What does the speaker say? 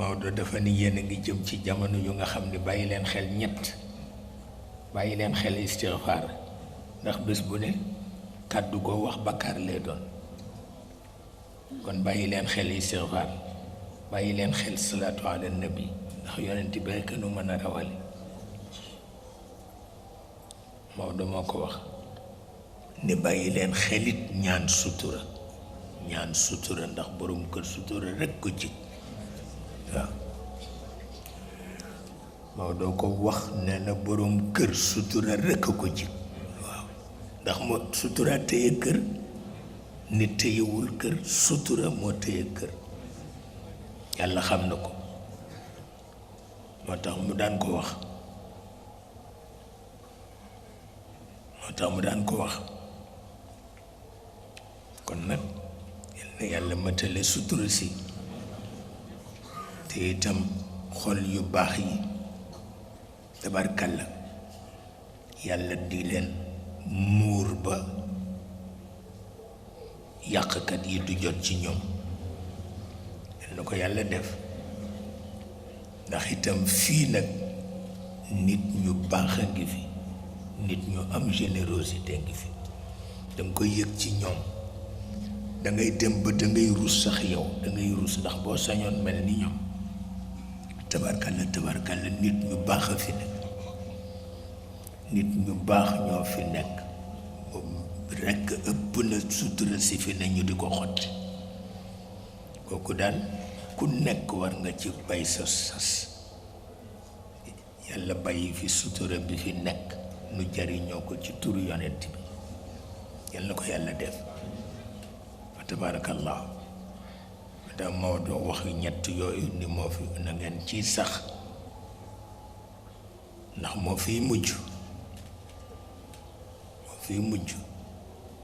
Maodo dafa ni yéen a ngi jëm ci jamono yu nga xam ni bàyyi leen xel ñett bàyyi leen xel istixfaar ndax bés bu ne kàddu goo wax bakkaar lay doon kon bàyyi leen xel istixfaar bàyyi leen xel salaatu ala nabi ndax yonent bi rekk nu mën a rawale Maodo moo ko wax ni bàyyi leen xelit ñaan sutura ndax borom kër sutura rekk ko jig waaw Maodo ko wax nee na borom kër sutura rekk ko jig waaw ndax moo sutura téye kër nit téyewul kër sutura moo téye kër yàlla xam na ko moo tax mu daan ko wax kon nag yal na yàlla matale sutura si te itam xol yu baax yi tabarkalla yàlla di leen muur ba yàqkat yi du jot ci ñoom yal na ko yàlla def ndax itam fii nag nit ñu baax a ngi fi nit ñu am générosité ngi fi danga koy yëg ci ñoom dangay dem ba dangay rus sax yow dangay rus ndax boo sañoon mel ni ñoom tabarkalla nit ñu baax a fi nekk nit ñu baax ñoo fi nekk moom rekk ëpp na sutura si fi ne ñu di ko xotti kooku daal ku nekk war nga ci bay sa sas yàlla bàyyi fi sutura bi fi nekk nu jariñoo ko ci turu yonent bi yàlla ko yàlla def wa tabarakallahu da Maodo wax ñett yooyu ni moo fi na ngeen ci sax ndax moo fiy mujj